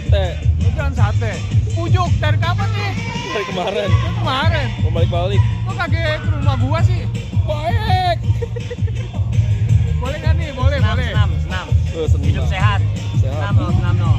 sate. Hujan sate. Pujuk dari kapan nih? Dari kemarin. Dari kemarin. Mau balik-balik. Kok kagak ke rumah gua sih? Baik. Boleh nggak nih? Boleh, boleh. Senam. Senang. Hidup sehat. Sehat. Senam no.